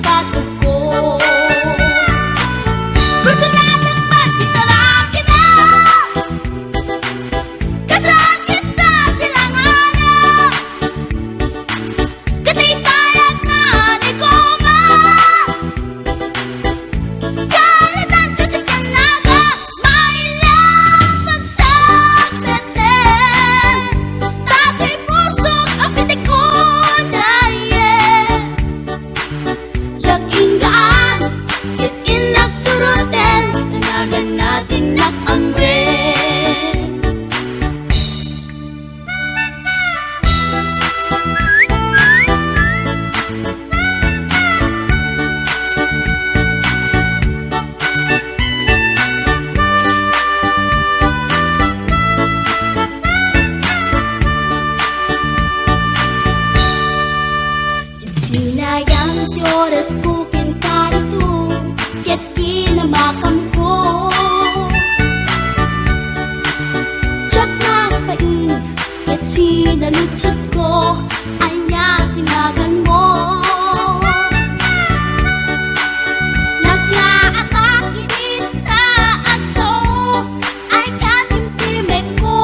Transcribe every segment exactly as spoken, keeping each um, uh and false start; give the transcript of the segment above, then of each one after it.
patugko. Personadak man ti tarakina, kasakit ta silanganak. Ket itayag nga ni Goma, kalitan ket ikannaga, maila pagsapeten, datoy pusok a pitikon, aye. Diak inggaan, ket innak suroten, kanaganna ti innak ammen. Sinayang ti orasko ken karito, ket kinamakamko. Diak nagpain, ket sinaludsodko, ania ti naganmo? Nagngaatak iti taanko, ay katimtimekko.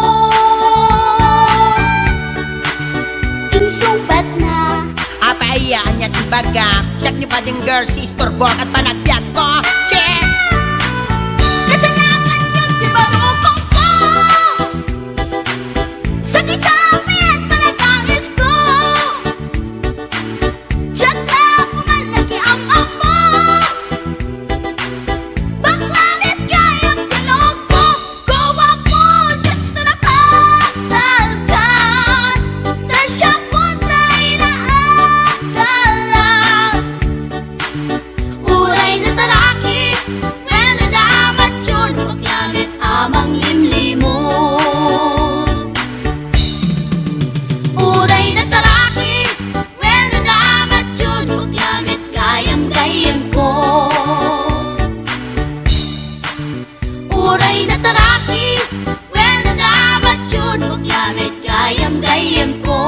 Insungbatna. Apay aya, ania ti bagam? Siak ni Bading Girl, si istorbo ket panagbiagko. Che! Kasanakan ket ti barukongko. Sakisami at panagkangisko. Diak la kuman nakiam-ammo. Bakla met gayam ti lubko. Guapo, diak to napasalkan. Ta siak pay ti inaagalan. Uray nataraki, wenno namatyon, bakla met a manglimlimo. Uray nataraki, wenno namatyon, bakla met gayam-gayyemko. Uray nataraki, wenno namatyon, bakla met gayam-gayyemko.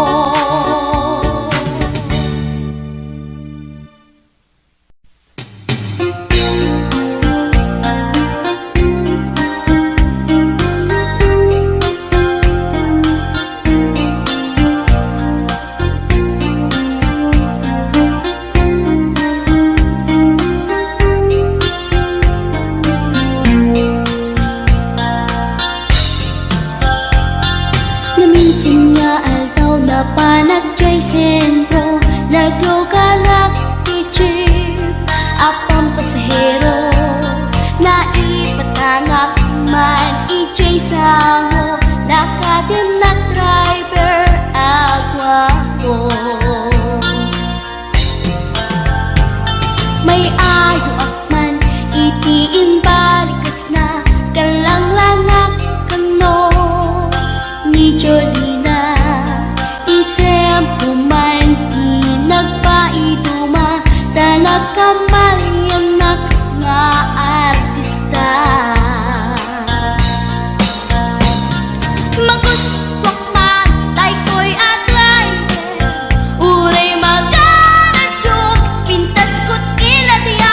Naminsan nga aldaw, napanak diay sentro, naglugarak ti jeep a pampasahero. Naipatangak man idiay sango, nakatimnak driver a guapo. May-ayoak man iti imbalikesna, kallanglangak kano ni Jolina. Isempo man ti nagpaiduma, ta nagkamaliannak nga artista. Magustuak man daytoy a driver, uray magaradiok, pintasko ti ladian.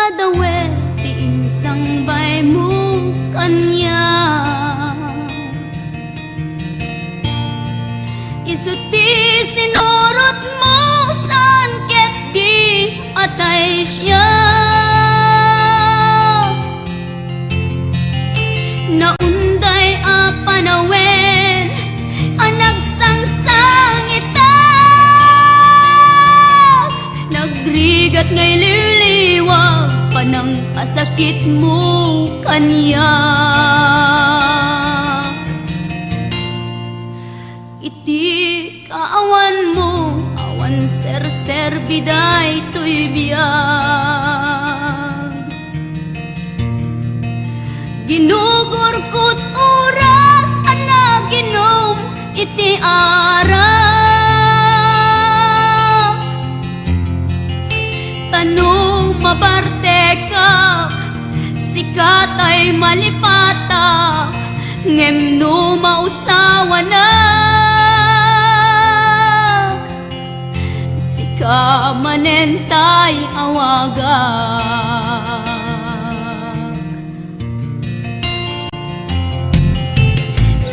Dawet ti insangbaymo kaniak. Isu ti sinurotmo saan ket di atay siak. Naunday a panawen a nagsangsangitak, nagrigat nga ililiwag panangpasakitmo kaniak. Iti kaawanmo, awan serserbi daytoy biag. Ginugurkot oras a naginom iti arak. Ta no mabartekak, sika tay malipatak, ngem no mausawanak, sika manen tay awagak.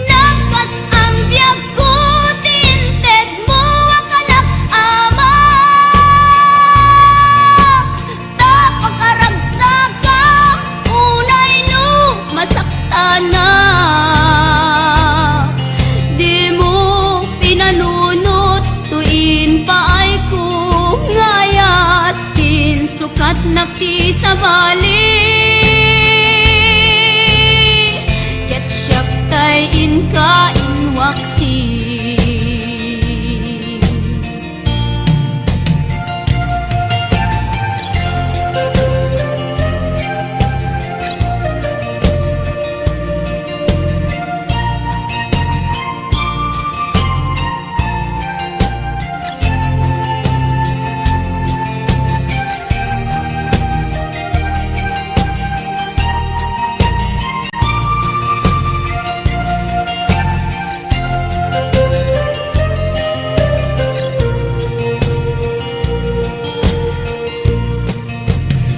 Nagkas-ang biagko ti intedmo a kalak, Ama, ta pakaragsakam unay no masaktanak. Dimo pinanunot toy impaayko nga ayat. Insukatnak ti sabali, ket siak tay inka inwaksi.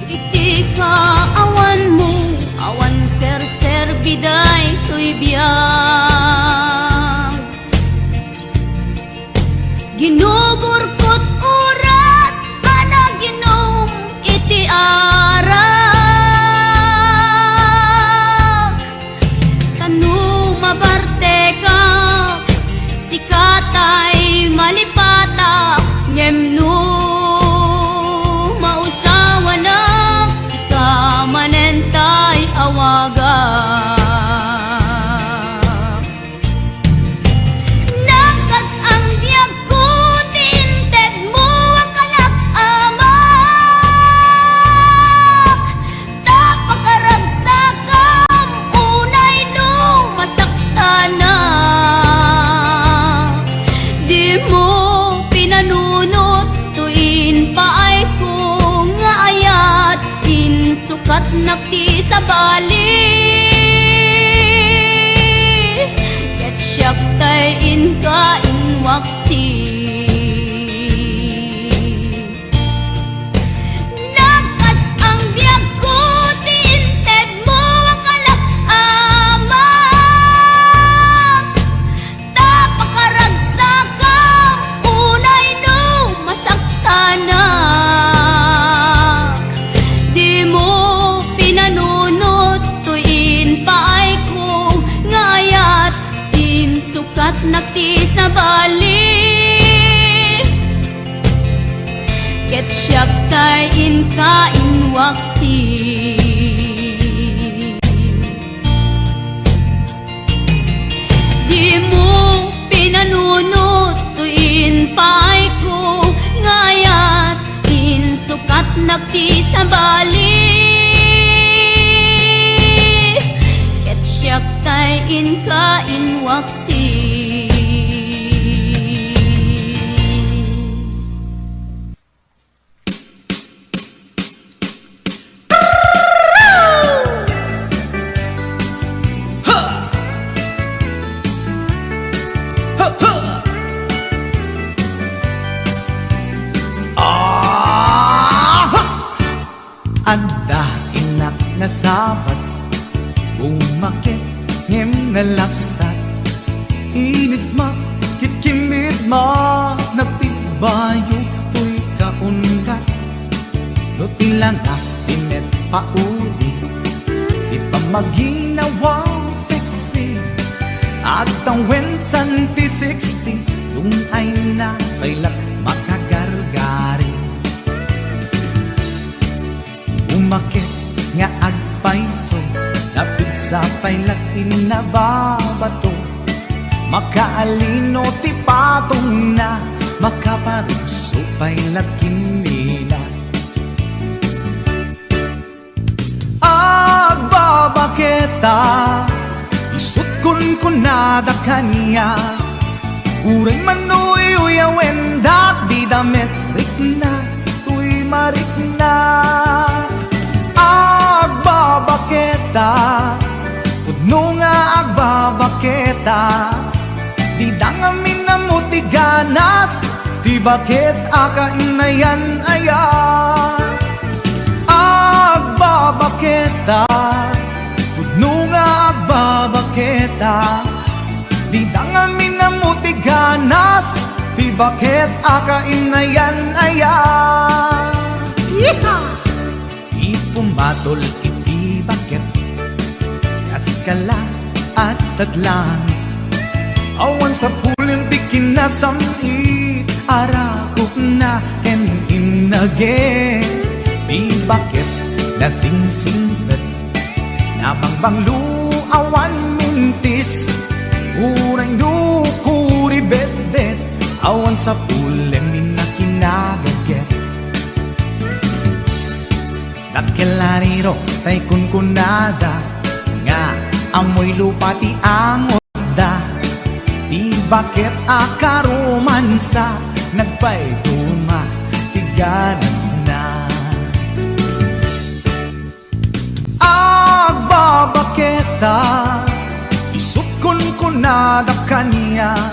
Iti kaawanmo, awan serserbi daytoy biag. Ginugurkot oras a naginom iti arak. Ta no mabartekak, sika tay malipatak, ngem no mausawanak, sika manen tay awagak. Nagkas-ang biagko ti intedmo a kalak, Ama, ta pakaragsakam unay no masaktanak. Dimo pinanunot toy impaayko nga ayat. Insukatnak ti sabali, ket siak tay inka inwaksi. Nagkas-ang biagko ti intedmo a kalak, Ama, ta pakaragsakam unay no masaktanak. Dimo pinanunot toy impaayko nga ayat. Insukatnak ti sabali, ket siak tay inka inwaksi. Dimo pinanunot toy impaayko nga ayat. Insukatnak ti sabali, ket siak tay inka inwaksi. Adda innak nasabat, bumaket ngem nalapsat. Inismak ket kinbidmak, nagtibbayo toy kaundat. No ti langak ti met pauli, ti pammaginawa sexy, agtawen santi sixty, dungayna pay la makagargari. Bumaket nga agpayso, napigsa pay la ti nababato. Makaalino ti patongna, makaparugso pay la ti kimmina. Agbabaketa, isut' kunkunada kaniak. Uray man uyuyawen, dagdida met rikna, toy marikna. Agbabaketa, pudno nga agbabaketa, dida ngamin ammo ti ganas, ti baket a kainayan aya. Agbabaketa, pudno nga agbabaketa, dida ngamin ammo ti ganas, ti baket a kainayan aya. Yeehaw! Ipumatol iti baket, kaskala, addat langit. Awan sapulem ti kinasam-it, arakupna ken innage. Ti baket nasingsingpet, nabangbanglo, awan mintis. Uray no kuribetbet, awan sapulem ti kinagaget. Dakkel a rirok tay kunkunada nga ammoy lupa ti angotda. Ti baket a karomansa, nagpayduma ti ganasna. Agbabaketa, isut' kunkunada kaniak.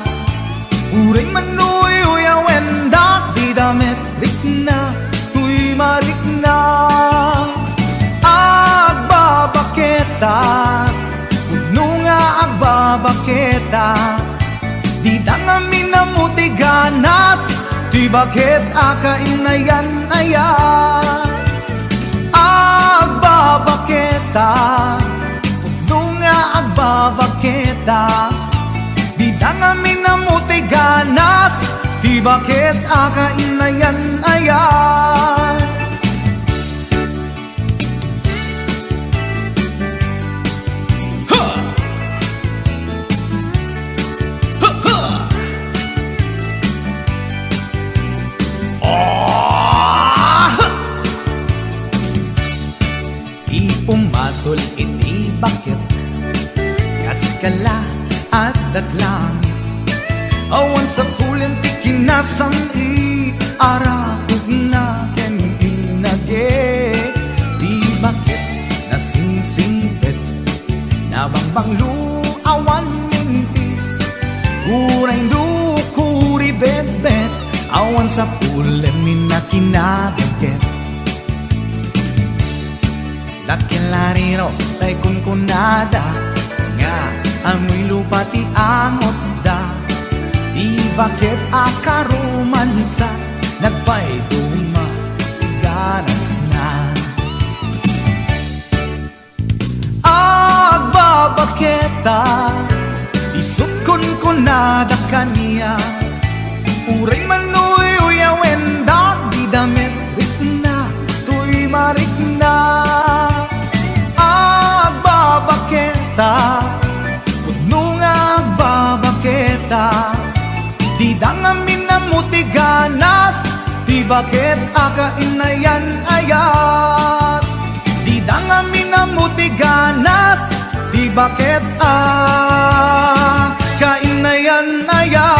Uray man uyuyawen, dagdida met rikna, toy marikna. Agbabaketa, pudno nga agbabaketa, dida ngamin ammo ti ganas, ti baket a kainayan aya. Agbabaketa, pudno nga agbabaketa, dida ngamin ammo ti ganas, ti baket a kainayan aya. Ha! Ha, ha! Ah! Ipumatol iti baket, kaskala, addat langit. Awan sapulem ti kinasam-it, arakupna ken innage. Ti baket nasingsingpet, nabangbanglo, awan mintis. Uray no kuribetbet, awan sapulem ti kinagaget. Dakkel a rirok tay kunkunada nga ammoy lupa ti angotda. Ti baket a karomansa, nagpayduma ti ganasna. Agbabaketa, isut' kunkunada kaniak. Uray man uyuyawen, dagdida met rikna, toy marikna. Agbabaketa, pudno nga agbabaketa, dida ngamin ammo ti ganas, ti baket a kainayan aya. Dida ngamin ammo ti ganas, ti baket a kainayan aya.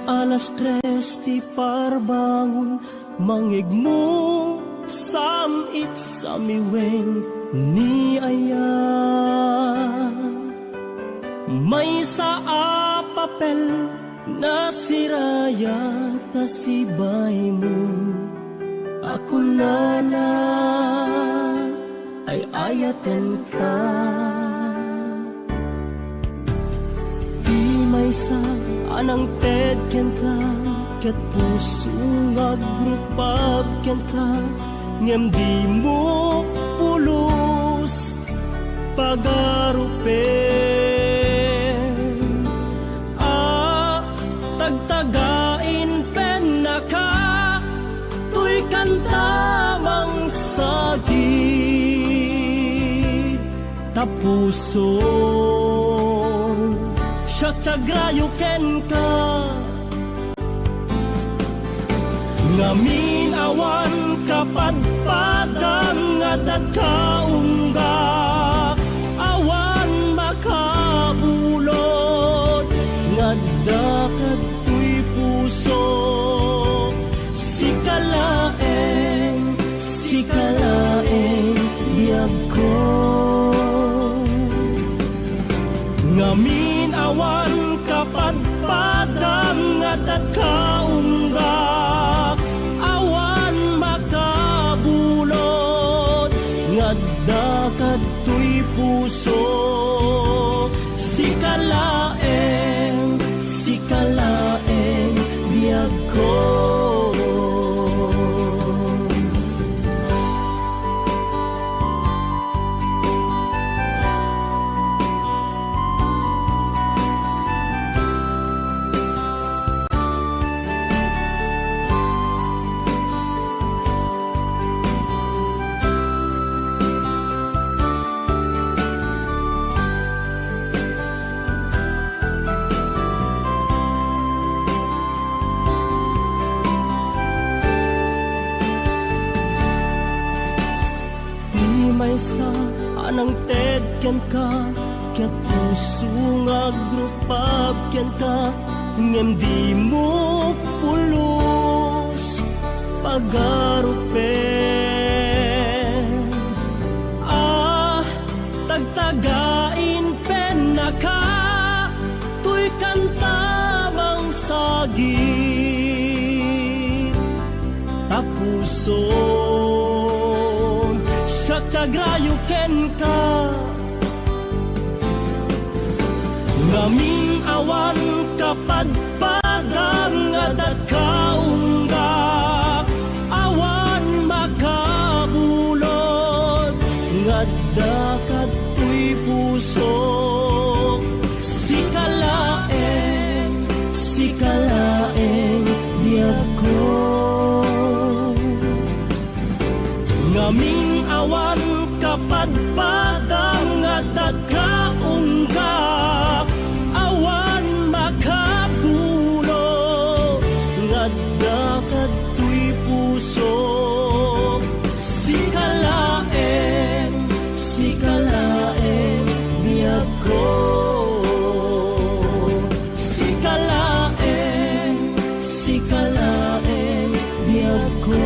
Alas tres ti parbangon, mangngegmo, sam-it, samiweng ni aya. Maysa a papel, nasirayat ta sibaymo. A kunana, ay-ayatenka. Ti maysa a nangted kenka, ket puso nga agrupab kenka, ngem dimo pulos pagarupen. A tagtagain pennaka, toy kanta mangsagi. Ta puson, siak ti agrayo kenka. Ngamin awan kapadpadam nga adda kaunggak, awan makabulod nga adda kadtoy pusok. Sika laeng, sika laeng biagko. Ngamin awan kapadpadam nga adda kaunggak, awan makabulod nga adda kadtoy pusok. Sika laeng, sika laeng biagko. Ti maysa a nangted kenka, ket puso nga agrupab kenka, ngem dimo pulos pagarupen. A tagtagain pennaka, toy kanta mangsagi. Ta puson, siak ti agrayo kenka. Ngamin awan kapadpadam nga adda kaunggak, awan makabulod nga adda kadtoy pusok. Sika laeng, sika laeng biagko. Ngamin awan kapadpadam nga adda kaunggak, awan makabulod nga adda kadtoy pusok. Sika laeng, sika laeng biagko. Sika laeng, sika laeng biagko.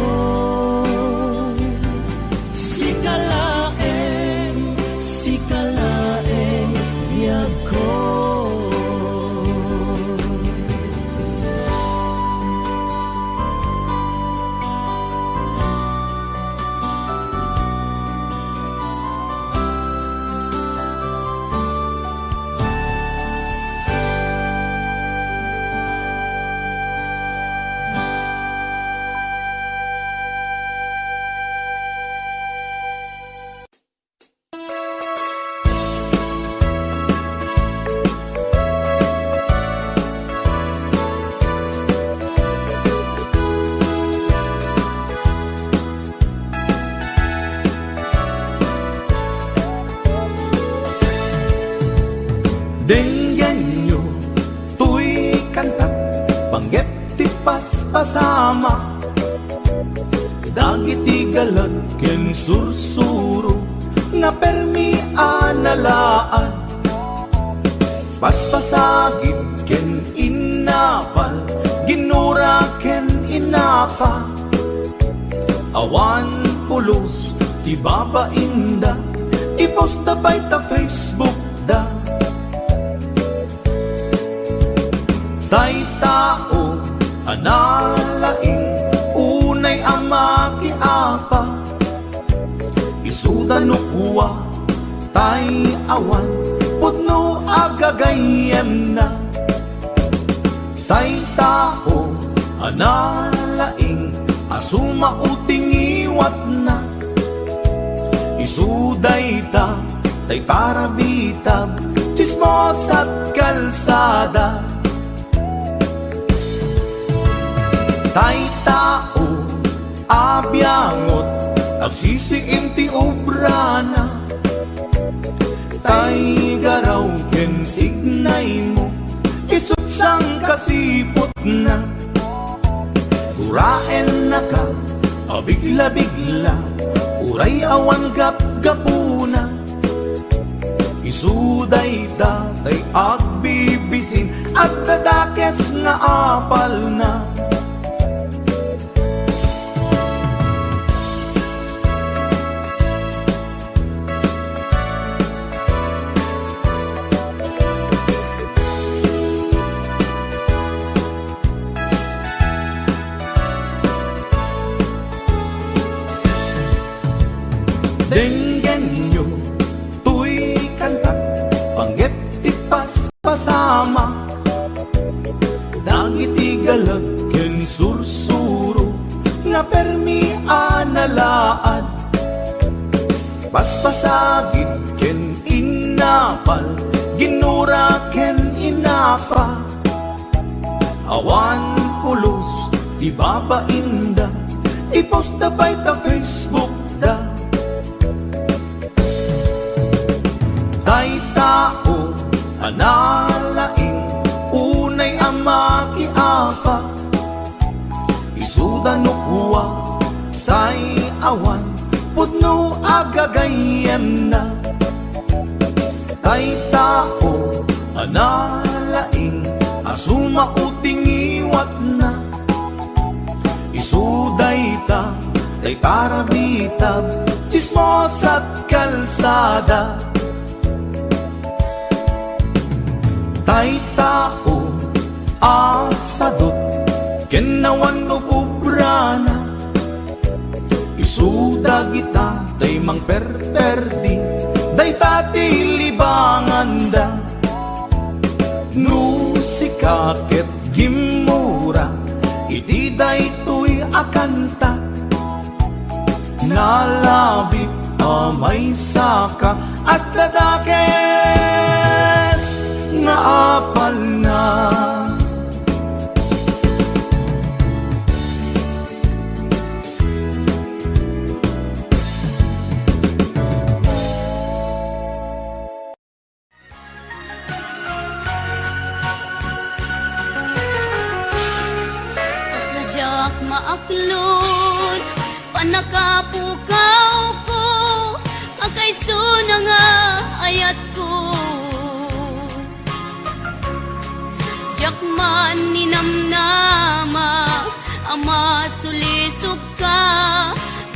Sika laeng, sika laeng biagko. Denggenyo toy kanta, panggep ti paspasama. Dagiti galat ken sursuro nga permi a nalaad, paspasagid ken in- Napal, ginura ken inapa. Awan pulos ti babainda, iposta pay ta Facebook da. Tay tao a nalaing, unay a makiapa. Isuda no kua, tay awan pudno a gagayyemna. Tay tao a nalaing a sumao ti ngiwatna. Isu dayta tay parabitab, tsismosa't kalsada. Tay tao a biangot, agsisiim ti obrana. Tay garaw ken tignaymo, isu't sangkasiputna. Guraennaka a bigla-bigla, uray awan gapgapuna. Isu dayta tay agbibisin, adda dakes nga apalna. Denggenyo toy kanta, panggep ti paspasama. Dagiti galag ken sursuro nga permi a nalaad. Paspasagid ken innapal, ginura ken inapa. Awan pulos ti babainda, iposta pay ta Facebook da. Tay tao a nalaing, unay a makiapa. Isuda no kua, tay awan pudno a gagayyemna. Tay tao a nalaing a sumao ti ngiwatna. Isu dayta tay parabitab, tsismosa't kalsada. Tay tao a sadut ken awan ububrana. Isu dagita tay mangperperdi, dayta ti libanganda. No sika ket gimmura iti daytoy a kanta, nalabit a maysaka, adda dakes nga apalna. Kasla diak maaklod, pannakapukawko, a kaysona nga ayatko. Diak man ninamnama a masulisogka,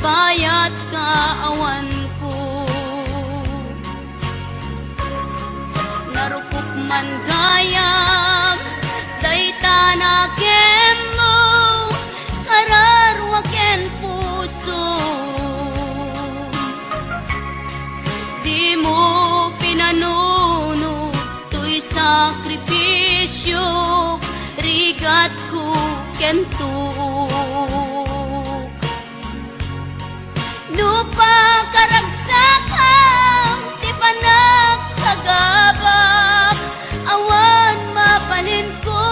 bayatka awanko. Narukop man gayam dayta nakemmo, kararua ken puso. Dimo pinanunot toy sakripisio, rigatko ken tuok. No pakaragsakam ti panagsagabam, awan mabalinko.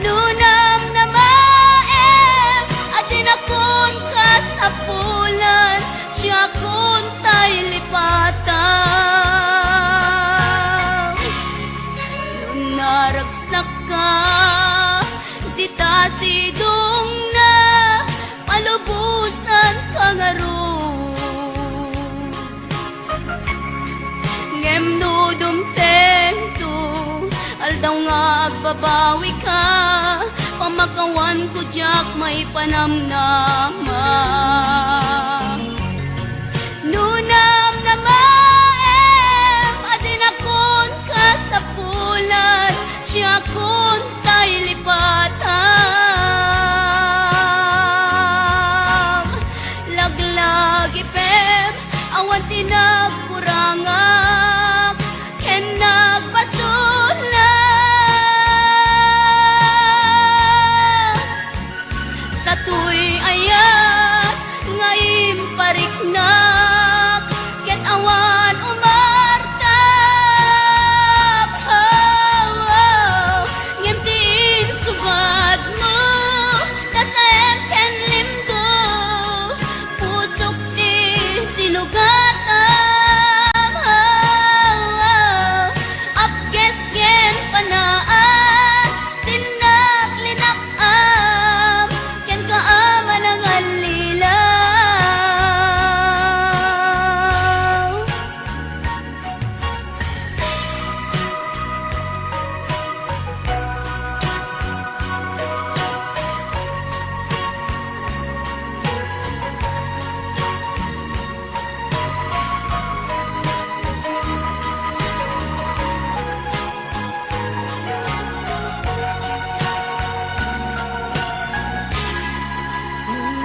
No namnamaem a dinakon kasapulan, siakon tay lipatam. No naragsakka, dita sidongna, malubosanka ngarud. Ngem no dumteng Babawi ka, pamakawan ko diak maipanamnama. No namnamaem a dinakon kasapulan, siakon tay lipatam. Laglagipem, awan ti nagkurangak ken nagbasolak. Datoy ayat nga impariknak ket awan umartak. Oh, oh. Ngem ti insubadmo, nasaem ken limdo, pusok ti sinugatam. Oh, oh. Apges ken panaas, tinnak linak-am kenka a manangallilaw.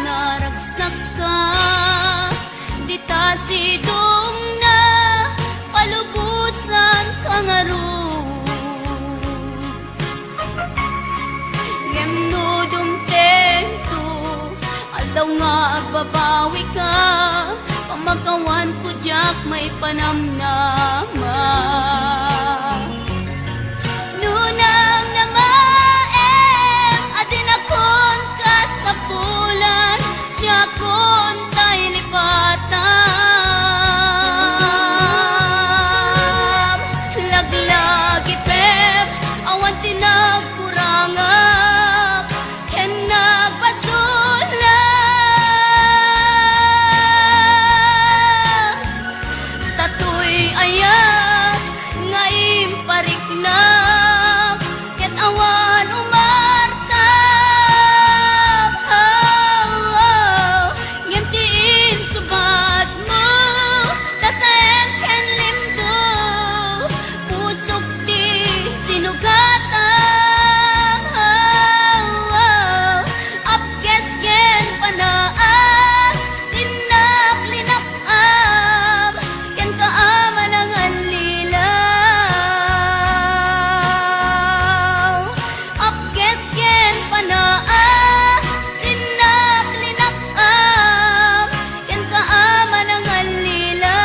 Naragsakka, dita sidongna, palubosanka ngarud. Ngem no dumtengto, aldaw nga agbabawika, pamakawanko diak maipanamnama. No namnamaem a dinakon kasapulan, siakon tay lipatam. Laglagipem, awan ti nagkurangak ken nagbasolak. Datoy ayat nga impariknak ket awan umartak. Oh, oh. Ngem ti insubadmo, nasaem ken limdo, pusok ti sinugatam. Oh, oh. Apges ken panaas, tinnak linak-am kenka a manangallilaw. Apges ken panaas, tinnak linak-am kenka a manangallilaw.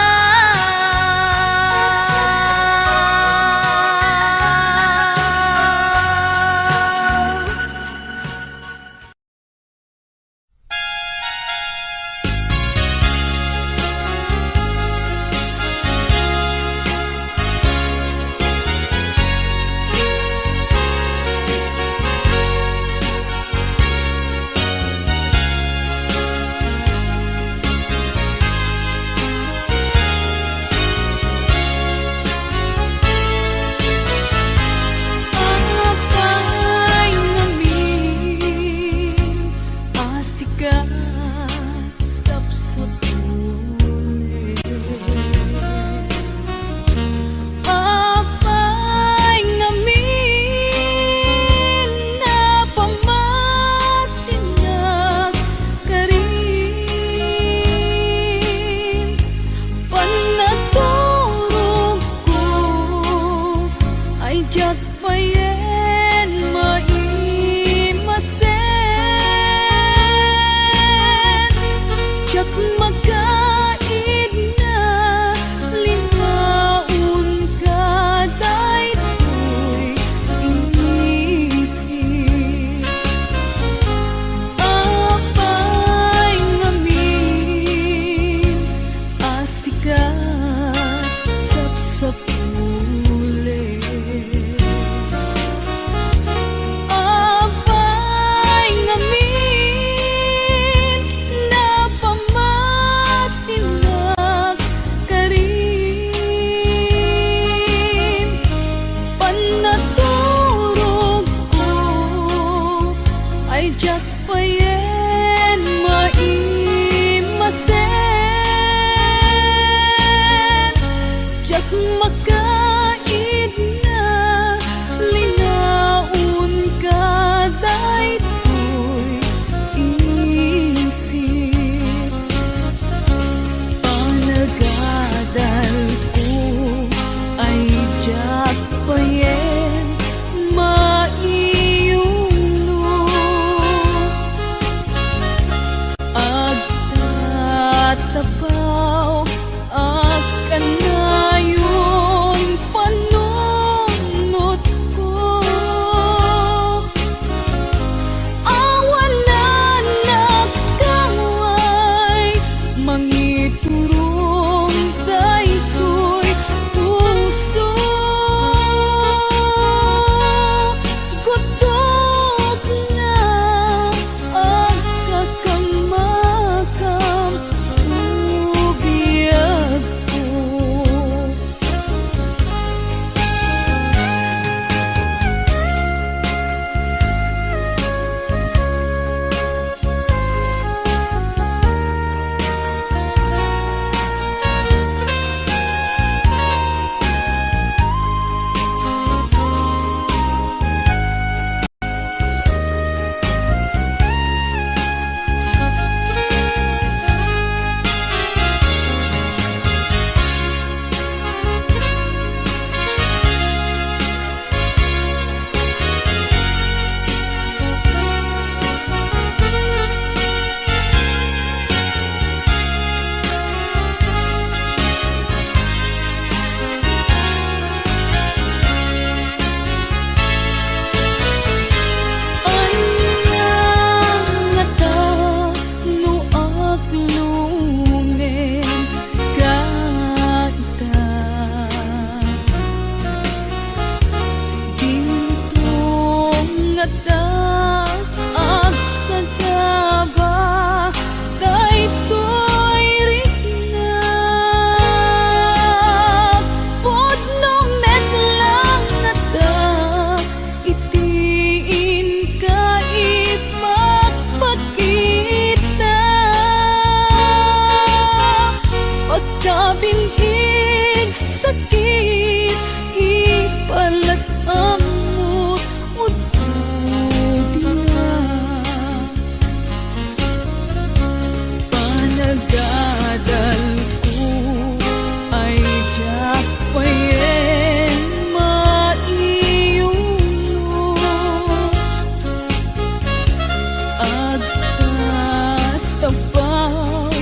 Apay ngamin a sika sapsapulen. Apay ngamin a pamatinak karin, panaturogko ay diak payen maimasen. Diak makaidna, linnaonka daytoy inisip. Apay ngamin a sika sapsapulen. Adda agsagaba daytoy rikna, pudno met lang adda iti inka ipakpakita. Pagkabin-ig sakit, ipalag-ammo udto diak. Panagadalko ay diak payen maiyuno. Agtatta baw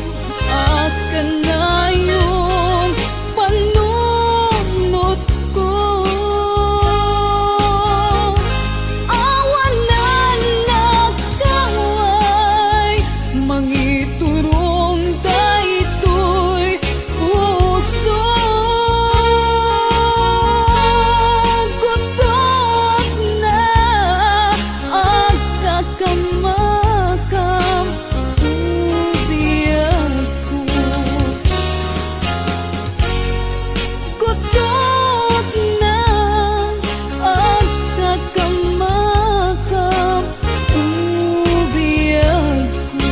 a kanayong panunotko. Awanan a kaway mangiturong daytoy puso. Gutotna, agkakamakam biagko. Gutotna, agkakamakam biagko.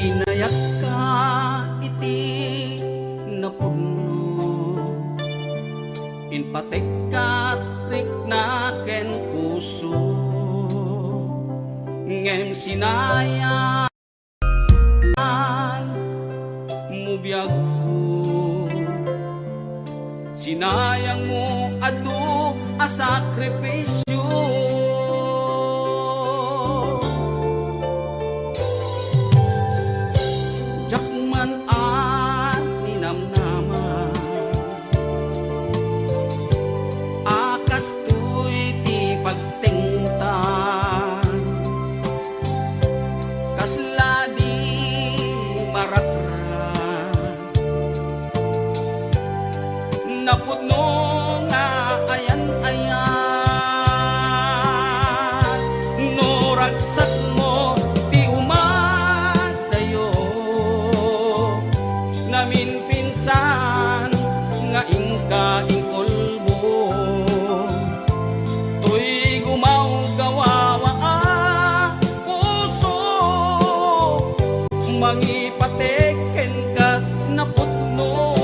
Inayakka iti napudno, impategka rikna ken puso, ngem sinayang mo biagko. Sinayang mo adu a sakripisio. Diak man a ninamnama a kastoy ti pagtengtan. Kasla di marakrak, napudno nga ayan-ayan. No ragsakmo ti umadayo, naminpinsan nga inka inkulbo. Toy gumawgawawa a puso, mangipatek kenka napudno.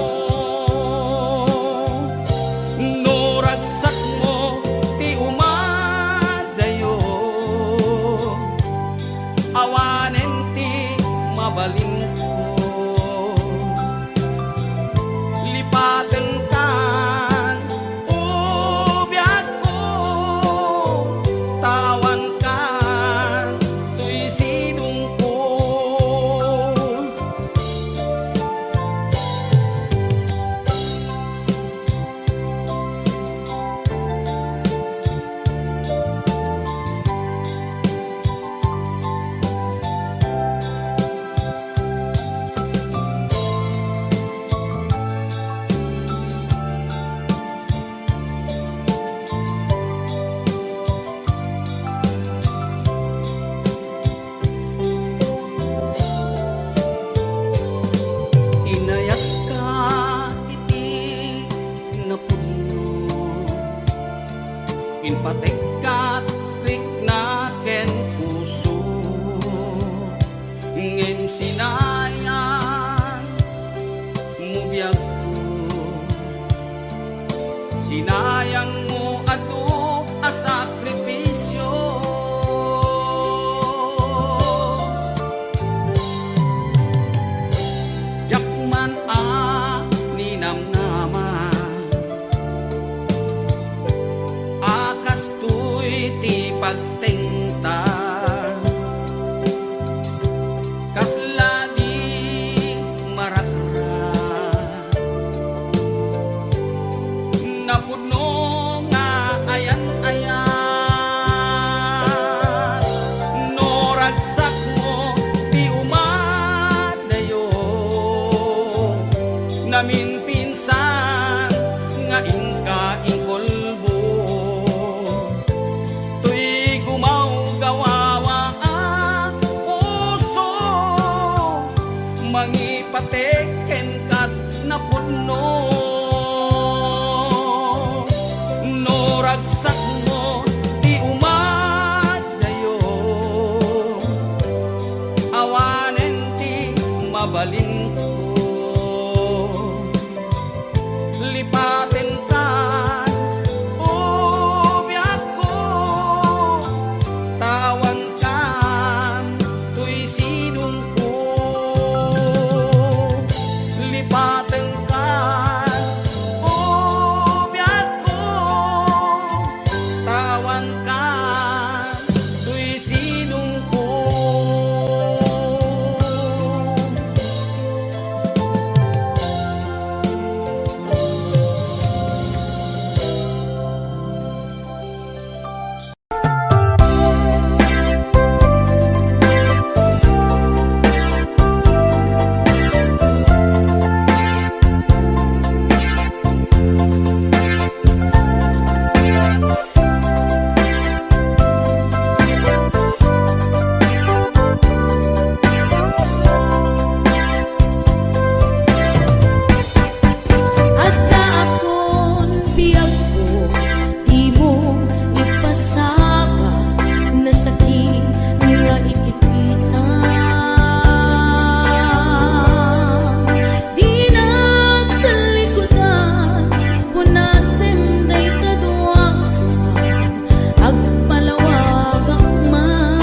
No ragsakmo ti umadayo, awanen ti mabalinko. Lipatenkan, o biagko, ta awankan toy sidongko. Inayakka iti napudno, impategka rikna ken puso, ngem sinayang mo biagko. Sinayang mo adu a sakripisio. Diak man a ninamnama Amin pinsan nga inka inkulbo, toy gumawgawawa a puso, mangipatek kenka napudno. No ragsakmo ti umadayo, awanen ti mabalinko. Lipatenkan, o biagko, tawankan toy sidongko. Lipatenkan, o biagko, tawankan toy sidongko. Addaakon biagko, dimo ipasaka, nasakit nga ikikita. Dinak talikudan, punasen dayta dua, agpalawagak man.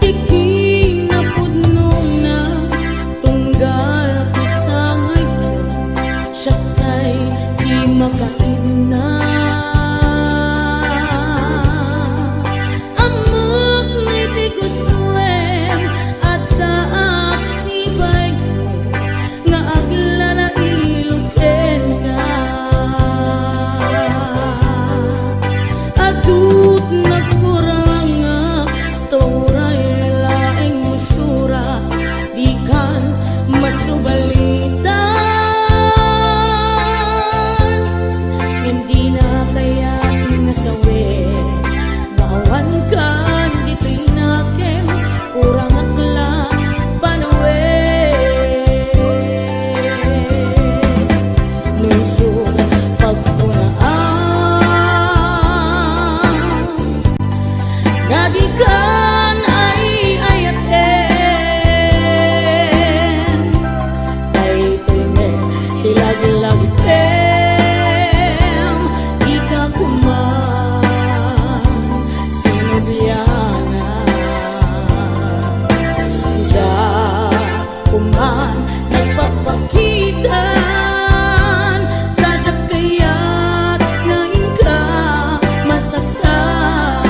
Ti kinapudnona, tunggal ti sangayko, siak tay ti makainna. Ammok nga iti gustoem, addaak sibaymo nga aglalailog kenka. Adut nagkurangak, ta uray laeng musura, dikan masubalitan. Ngem dina kayat nga sawen, maawankan ditoy nakem, kurangak la panawen. No isu pagkunaan, nga dikan ay-ayaten, daytoy met ti laglagitem, dika koma sinublianan. Diak koma nagpakpakitan, ta diak kayat nga inka masaktan.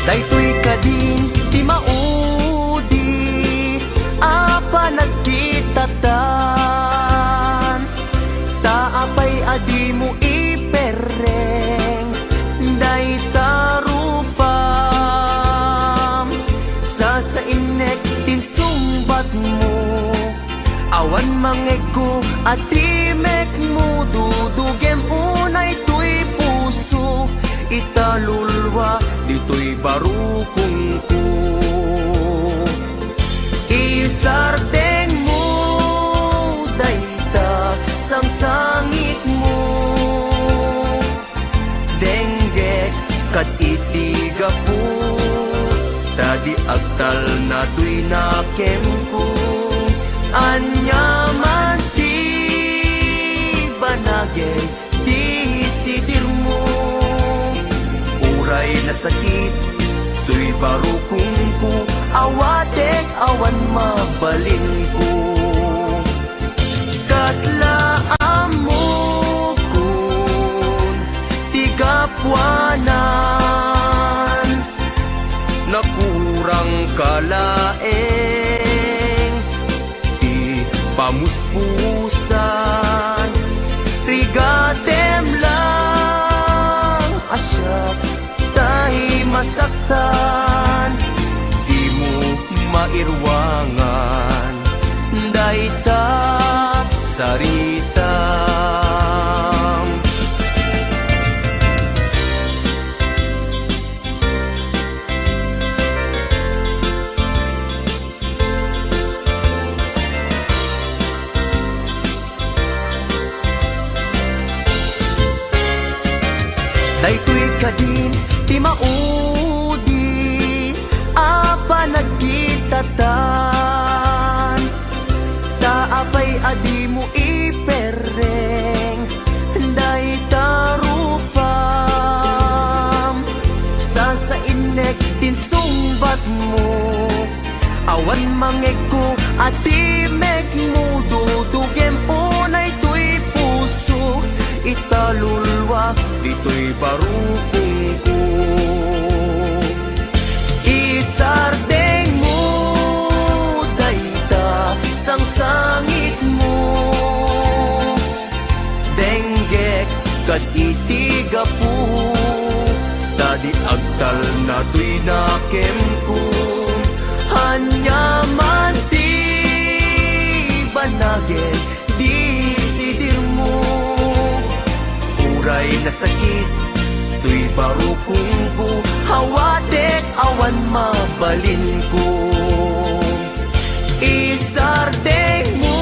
Daytoy kadin ti maudi a panagkitatan, ta apay a dimo iperreng dayta rupam? Sasainnek ti insungbatmo. Awan mangegko a timekmo, dudugem unay toy puso, italulwa ditoy barukongko. Isardengmo dayta sangsangitmo. Denggek kad iti gapu, ta di agtalna toy nakemko. Aniaman ti banagen ti sidirmo. Uray nasakit toy barukongko, awatek awan mabalinko. Kasla ammokon ti gapuanan, nakurangka laeng ti pamuspusan. Rigatem lang a siak tay masaktan, dimo mairuangan dayta saritam. Daytoy kadin ti maudi a panagkitatan, ta apay a dimo iperreng dayta rupam? Sasainnek ti insungbatmo. Awan mangegko a timekmo, dudugem unay toy puso, italulwa ditoy barukongko. Isardengmo dayta sangsangitmo. Denggek kad iti gapu, ta di agtalna toy nakemko. Aniaman ti banagen ti sidirmo. Uray nasakit toy barukongko, awatek awan mabalinko. Isardengmo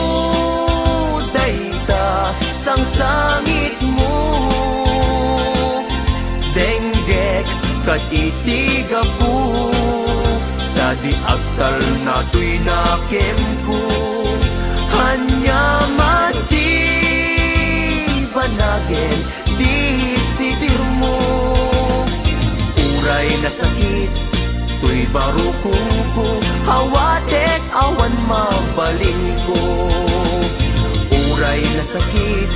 dayta sangsangitmo. Denggek kad iti gapu, ta di agtalna toy nakemko. Aniaman ti banagen ti sidirmo. Uray nasakit toy barukongko, awatek awan mabalinko. Uray nasakit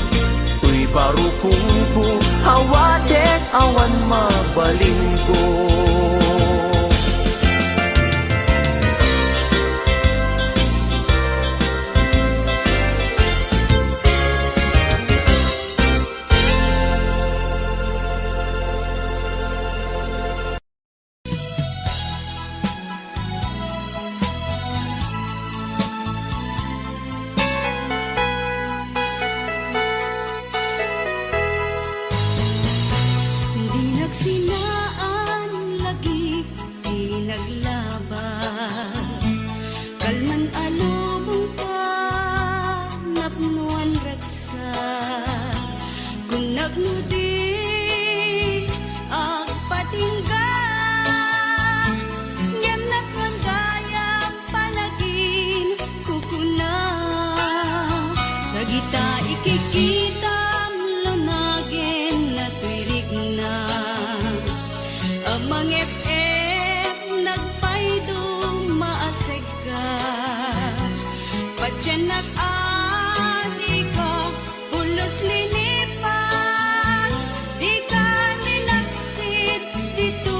toy barukongko, awatek awan mabalinko. Dinak sinaan lagip ti naglabas. Kalman a lubongta, napnoan ragsak. Kunnak no di agpatingga, ngem nakwan gayam panaginkukuna. Dagita ikikitam, lunagen natoy rikna. A mangep-ep, nagpaydum, maasegka. Patiennak a dika pulos linipat, dika linaksid dito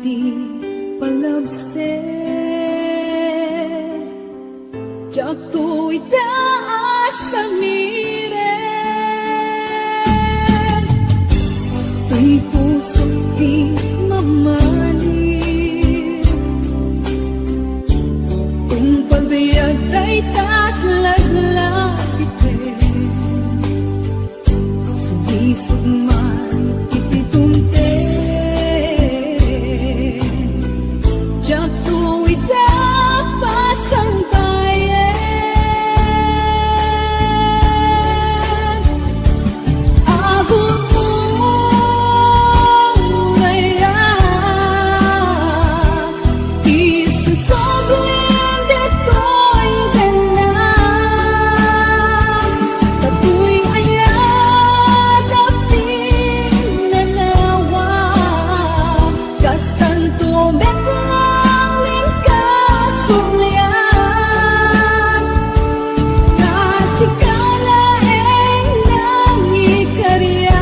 Ti palabser, diakto ita a samiren. Toy pusok ti mamali. Tungpal biag dayta a laglagipem. Sumisog man iti dumteng, diakto ita pasangbayen. Aguray a, ti sasablen ditoy tengnga, datoy aya ti pinnanawa, kastanto met laeng ti kasublian. Ta sika laeng nangikariak.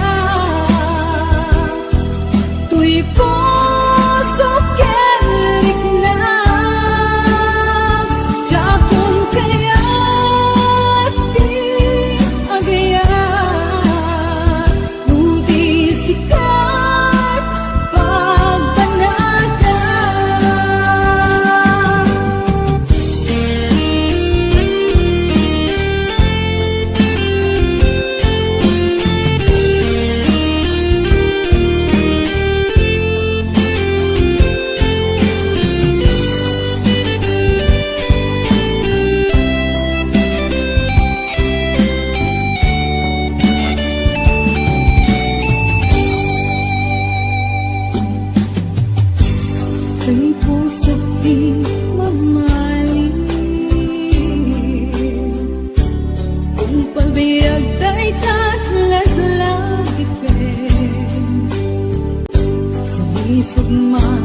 Toy puso ken rikna, diakon kayat ti agayat, no di sika pagbanagak. Ti pusok ti mamali. Tungpal biag dayta a laglagipem. Sumisog man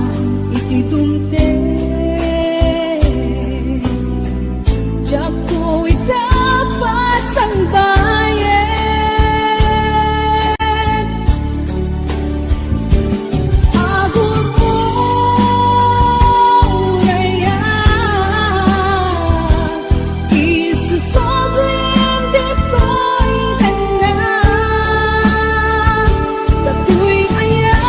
iti dumteng, diakto ita pasangbayen. Agurayam, isusoblim ditoy tengnga, datoy aya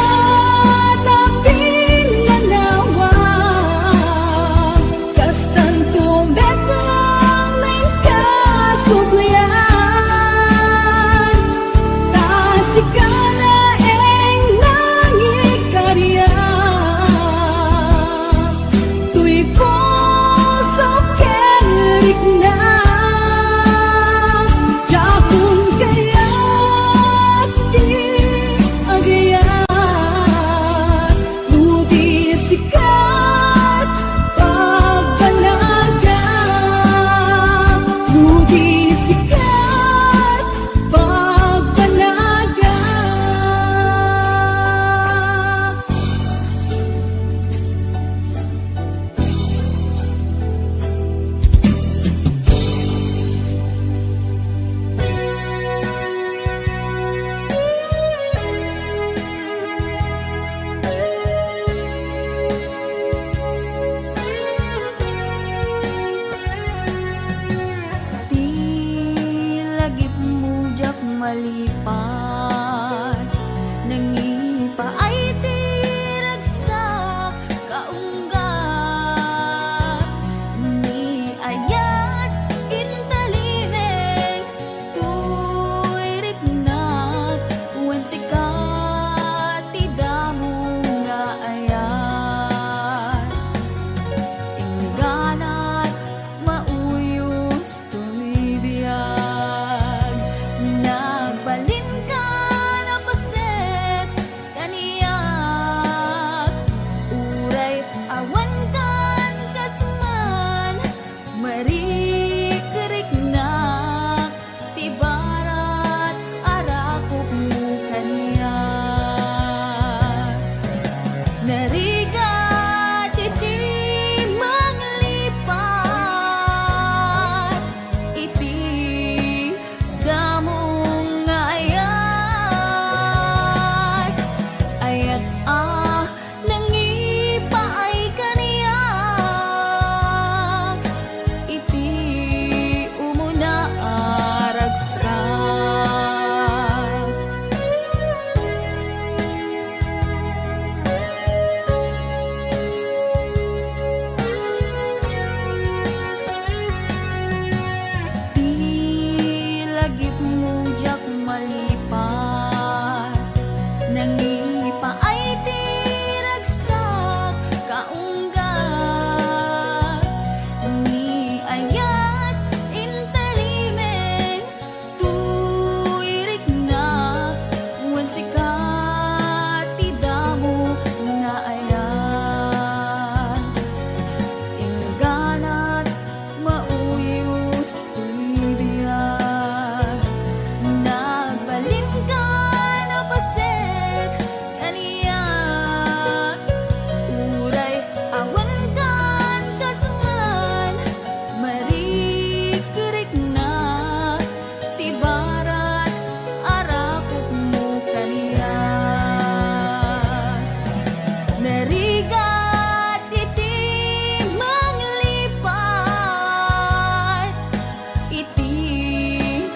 ti pinnanawa. Kastanto met laeng ti kasublian, ta sika laeng nangikariak. Toy puso ken rikna, diakon kayat ti agayat. No di sika pagbanagak, no di sika pagbanagak. Ti lagipmo diak malipat, nangipaay ti ragsak kaunggat. Ni ayat intalimeng toy riknak, wen sika ti damo nga ayat. Ingganat mauyos toy biag, nagbalinka a paset kaniak. Uray awankan kas man, marikriknak ti barat a rakopmo kaniak. Narigat iti manglipat iti damo nga ayat, ayat a nangi- Narigat iti manglipat iti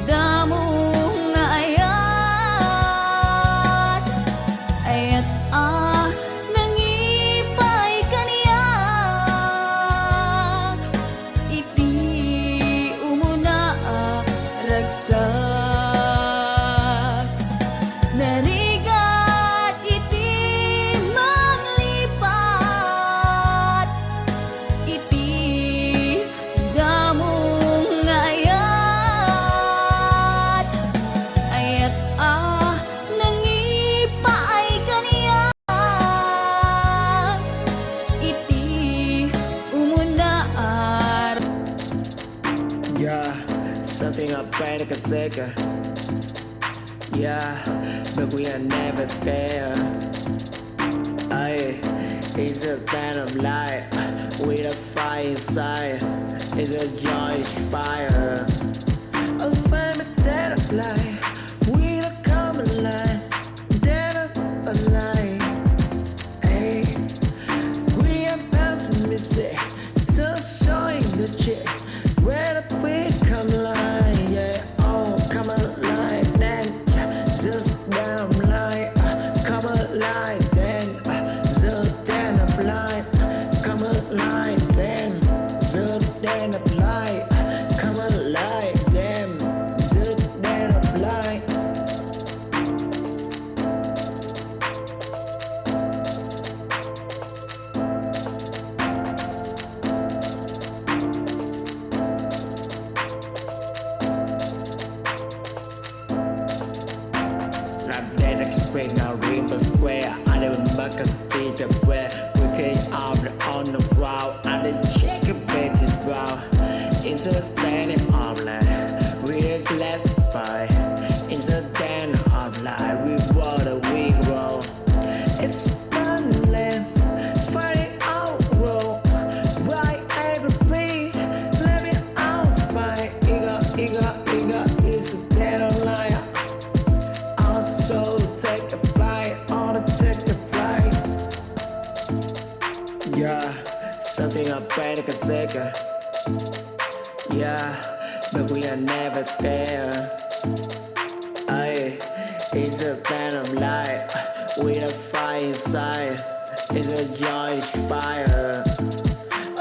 damo nga ayat, ayat a nangipay kaniak iti umuna a ragsak. Narigat iti manglipat iti damo nga ayat, ayat a nangipay kaniak iti umuna a Yeah, something I pray to Kaseka. Yeah, but we are never scared. Aye, it's a stand up light with a fire inside. It's a joy, it's fire. A family that I fly with a common line. That is a lie. Hey, we are passing music, so showing the chick. Where the freak come alive, yeah. Oh, come alive, then, yeah. Just damn lie, uh, come alive, then, uh, just damn lie, uh, come alive, then, just damn lie, uh, come alive, then, just damn lie. Love that explain our rainbow square. I never make a speed of where we came out on the road. I didn't check a bitches, bro. It's a standing up like we is less fight. It's a stand up like we water we grow. It's fun land, fighting out road. Why everybody living out spy? Ego, ego, ego is a dead liar. Also take a flight, on a take a flight. Yeah, something I pray to consider. Yeah, but we are never scared. Aye, it's a stand up light with a fire inside. It's a joy, it's fire.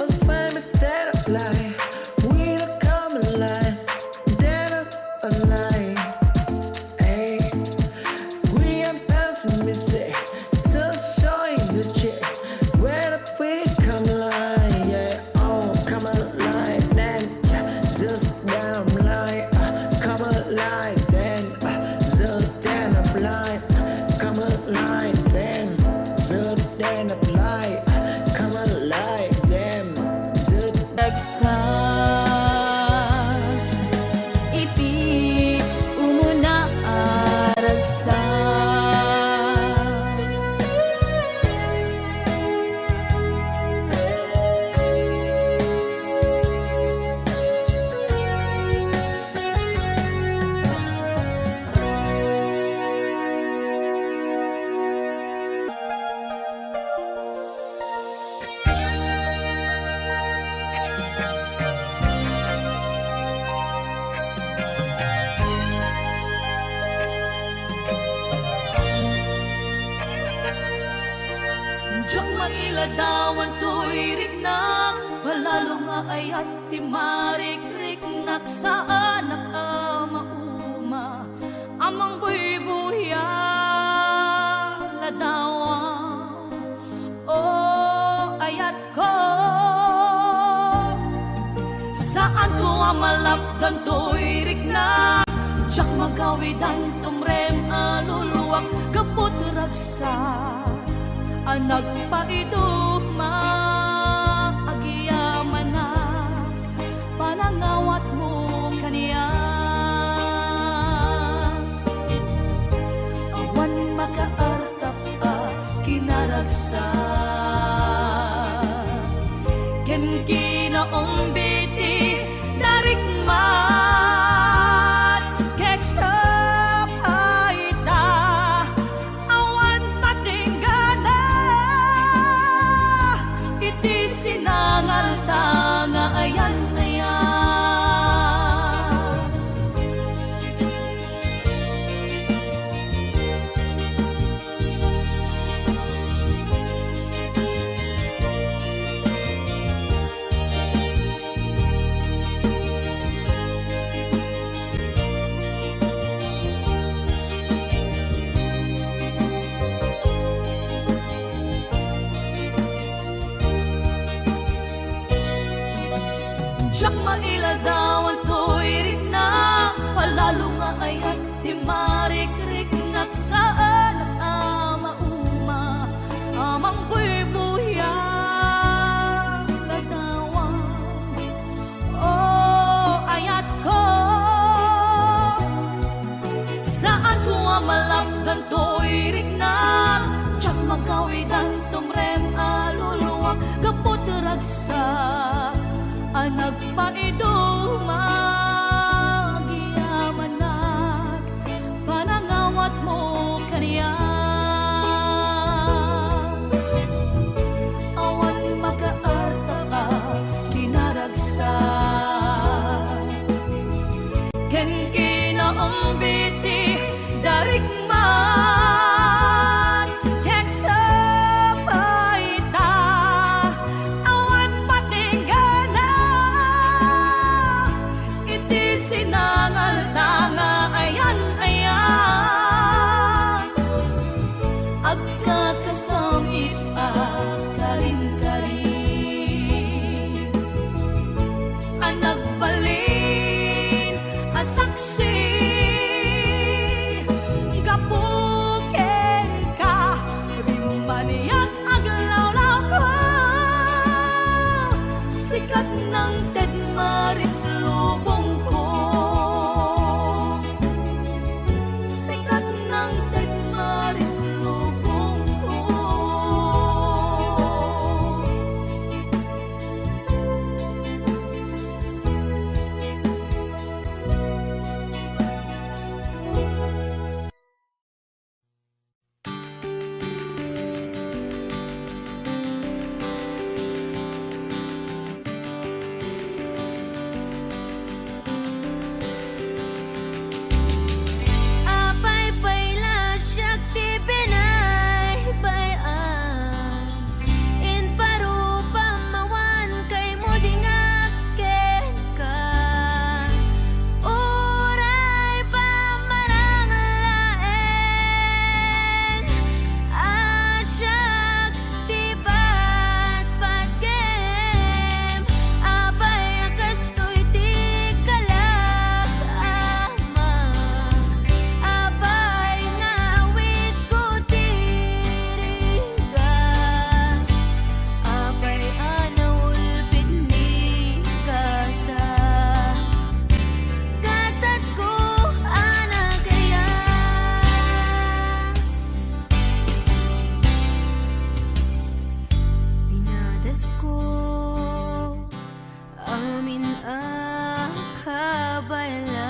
A family that I fly with a common line. That is a lie. Hey, we are passing music, so showing the chick. Where the freak come alive, yeah. Oh, come alive, then, yeah. Just damn lie, uh, come alive, then, uh, just damn lie, uh, come alive, then, just damn lie, uh, come alive, then, just Ragsak iti umuna a ragsak. Diak mailadawan toy riknak, palalo nga ayat ti marikriknak, saanak a mauma. Ammong buybuya, ladawam, o ayatko. Saanko a malapdan toy riknak, diak magawidan tumrem a luluak, gapu ti ragsak a nagpaiduma, agyamanak panangawatmo kaniak. Awan makaartap a kinaragsak ken kinaumbi ti narikmat, ket sapay ta awan patingganan. Diak mailadawan toy riknak, palalo nga ayat ti marikriknak, saanak a mauma a mangbuybuya ladawan. O ayatko, saanko a malapdan toy riknak, diak magawidan tumrem a luluak gapu ti ragsak a nagpaiduma. Agyamanak panangawatmo kaniak. Awan makaartaka kinaragsak ken kinaumbit ti darikman. Ket sapay ta awan patinggana iti sinangalta nga ayan-ayan. Agkakasam-it a karinkarin a nagbalin a saksi gapu kenka. Rimmaniak aglawlawko, sika ti nangted maris lubongko. Sika ti nangted maris lubongko. Apay pay la siak ti binaybay-an? Imparupam awan kaymo dingak kenka. Uray pamarang laeng a siak ti patpatgem. Apay a kastoy ti kalak a Ama, apay nga awidko ti rigat? Apay a naulpit ni kasa? Kasatko a nagayat. Pinadasko amin a kabaelak.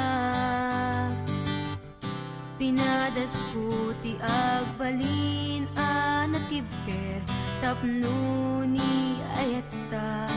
Pinadasko ti agbalin a natibker tapno ni ayatta